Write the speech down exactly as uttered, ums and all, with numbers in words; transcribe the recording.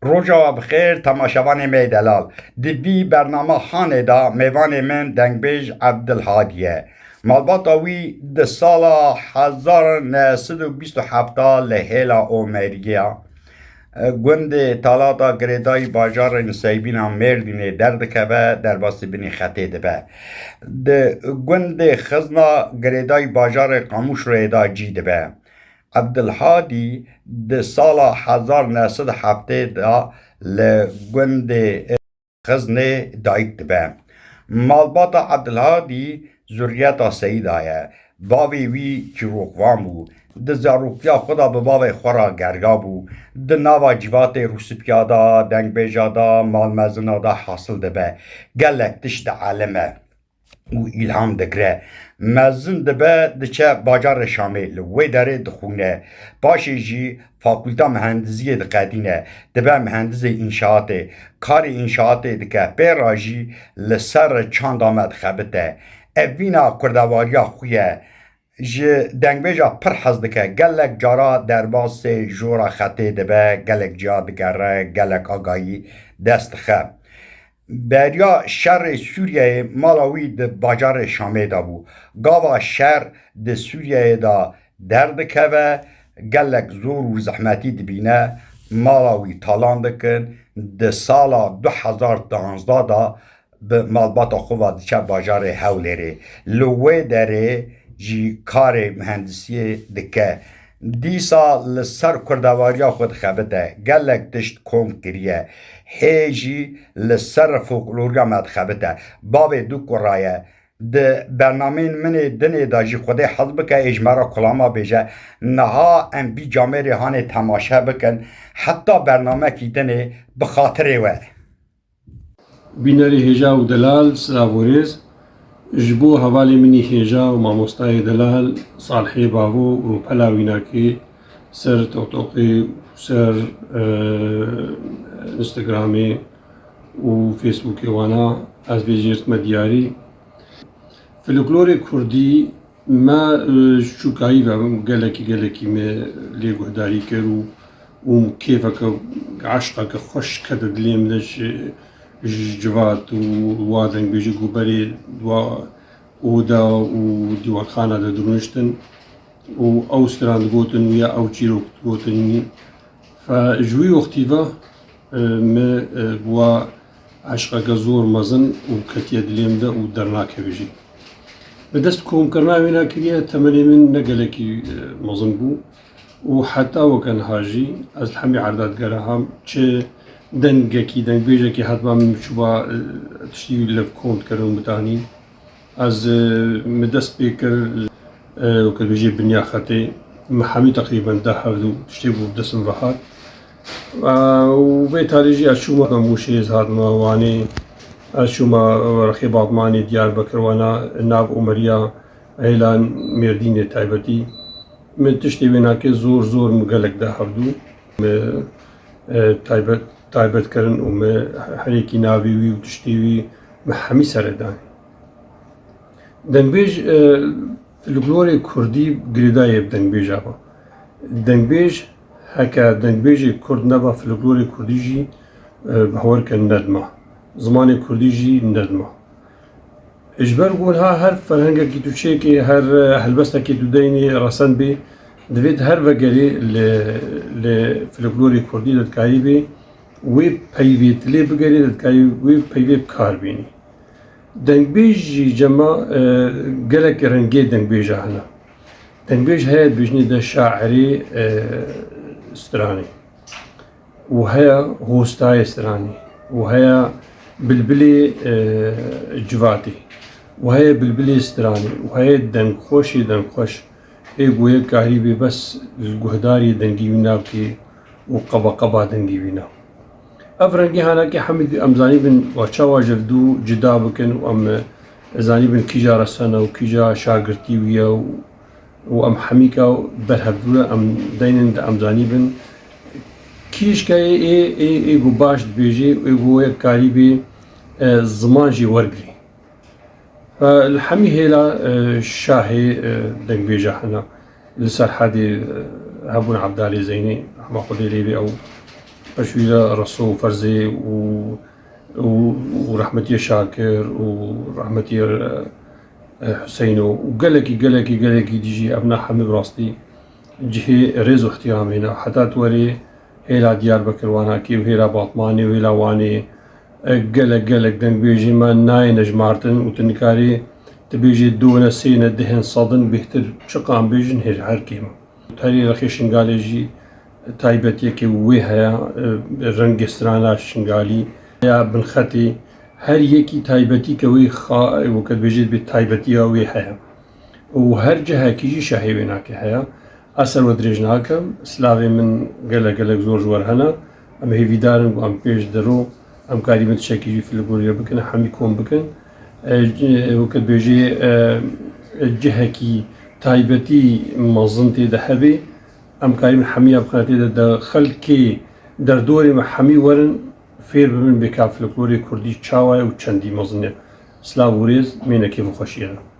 Roja we bi xêr, temaşevanê me yê delal. Di vî bernama hanê de mêvanê min dengbêj Evdilhadî ye. Malbata wî di sala hezar neh sed û bîst û heft li hêla Omeriya, gundê Talata girêdayî bajarê Niseybîna Mêrdînê derdikeve, derbasî binî xetê dibe. Di gundê Xizna girêdayî bajarê Qamûşloyê de cî dibe. Evdilhadî di sala hezar neh sed û heftê de li gundê Xiznê dayik dibe. Malbata Evdilhadî zuriyeta Seyîda ye. Bavê wî çîrokvan bû. Di zarokiya xwe de bi bavê xwe re gerga bû. Di nava cîvatê rûspîya de, dengbêja de, malmezina de hasil dibe. Gelek tişt dielime û îlham digre. Mezin dibe, diçe bajarê Şamê, li wê derê dixwîne. Paşê jî fakulta mihendisiyê diqedîne, dibe mihendisê înşaatê. Karê înşaatê dike, pê re jî li ser çanda me dixebite. Evîna kurdewariya xwe ye. Ji dengbêja pir hez dike, gelek cara derbasê jora xetê dibe, gelek ciya digere, gelek agahî dest dixe. Beriya şerê Sûriyeyê mala wî di bajarê Şamê de bû. Gava şer di Sûriyeyê de derdikeve, gelek zor û zehmetî dibîne, mala wî talan dikin. Di sala du hezar danzdeh de bi malbata xwe ve diçe bajarê Hewlêrê. Li wê derê jî karê mihendisiyê dike. Dîsa li ser kurdewariya xwe dixebite. Gelek tişt kom kiriye. Hê jî li ser folkloriya me dixebite. Bavê du kura ye. Di bernameyên min ê dinê de jî Xwedê hez bike ê ji me re kulama bêje. Niha em vî camêrê hanê temaşe bikin. Heta bernamekî dinê bi xatirê we. Bînerê hêja û delal, silav û rêz. Ji bo hevalê min î hêja û mamostayê delal Salihê Bavo û pela wînakê ser TikTokê û ser, e, Instagramê û Facebookê wana ez vê jê dikime diyarî. Folklorê kurdî me, e, ji çûkayî ve gelekî, gelekî me lê guhdarî kir û, û kêfeke, eşqeke xweş kete dilê min de ji, ji civat û wa dengbêjî ku berê wa oda û dîwarxana de dirûniştin û ew stran digotin û ya ew çîrok digotin. Fe ji wî wextî ve, e, me, e, bi wa eşqeke zor mezin û ketiye dilê min de û dernakeve jî. Bi dest komkirina wîna kiriye, temenê min ne gelekî, e, mezin bû û heta weke niha jî ez li hemî erda digeraham, çi dengekî, dengbêjekî hetiba min çûba, e, tiştî wî li kom dikirin û min dianîn. Ez, e, min dest pê kir, e, weke dibêjê binya xetê. Min hemî teqrîben deh hevdû tiştê bû bi dest min ve hat. E, û vê tarî jî ez çûma Mûşê, ez hatime Wanê, ez çûma Rexê Batmanê, Diyarbekir, wana nav Omeriya, hêlan Mêrdînê taybetî. Min tiştê wênakê zor zor min gelek da hevdû. Min, e, taybet, taybet kirin û min herêkî navê wî û tiştê wî min hemî serê danî. Dengbêj, e, folklorê kurdî girêdayê bi dengbêja be. Dengbêj, heke dengbêjê kurd neba, folklorê kurdî jî, e, bi hewer ke nedima. Zimanê kurdî jî nedima. Ji ber ku niha her ferhengekî tu çêkê, her, e, helbestekî tu deynê resen bê, divê tu her vegerê li, li folklorê kurdî de dikarî bê, wê peyvê tu lê bigerê de dikarî wê peyvê bi kar bînî. Dengbêj jî cema, e, gelek rengê dengbêja hene. Dengbêj heye dibêjinê de şairê, e, stranê. Û heye hostayê stranê. Û heye bilbilê, e, civatê. Û heye bilbilê stranê. Û heye dengxweşê dengxweş. Ê ku yek karî bê bes li guhdarê dengî wî nabkê û qeba qeba dengî wî na. Ev rengê hanakê hemî em zanîbin wa çawa ji dû cida bikin û em, e, zanîbin kîja resene û kîja şagirtî wî ye û, û em hemîka berhevdû re em deynin de em zanîbin kîjkeyê ê, ê, ê ku baş dibêjê, ê ku yek karî bê, e, ziman jî wergirê. Fe li hemî hêla, e, şahê, e, dengbêja hene. Li Serhedê, e, hebûn Ebdalê Zeynê, hema Xwedê lê bê ew, Peşwîra Reso û Ferzê û, û, û rehmetiyê Şakir û rehmetiyê, e, Huseyno û gelekî, gelekî, gelekî dijî, evna hemî bi rastî cihê rêz û ihtiramê ne. Heta tu werê hêla Diyarbekir Wanakê û hêla Batmanê û hêla Wanê, e, gelek, gelek dengbêjê me nayêne jimartin û tu nikarî tu bêjê du ne, sê ne, dihên sedin bêhtir çiqan bêjin, her, her kêm e. Herî rexê Şingalê jî taybetiyekê wê heye, e, rengê strana Şingalî ya binxetê, her yekî taybetîke wê xa-, weke dibêjê dibê taybetiya wê heye. Û her cihekî jî şehê wê nake heye. Ez ser we dirêj nakim, silavê min gelek gelek zor ji we re hene. Em hêvîdar in ku em pêş de ro, em karîbin tiştekî jî filikorî bikin, hemî kom bikin. E, c-, weke dibêjê, e, cihekî taybetî mezin tê de hebe. Em karîbin hemiya bixin tê de, de xelkê derdorê me hemî werin fêr bibin bê ka filikorê kurdî çawa ye û çendî mezin e. Silav û rêz, mêne kêf û xweşiyê ne.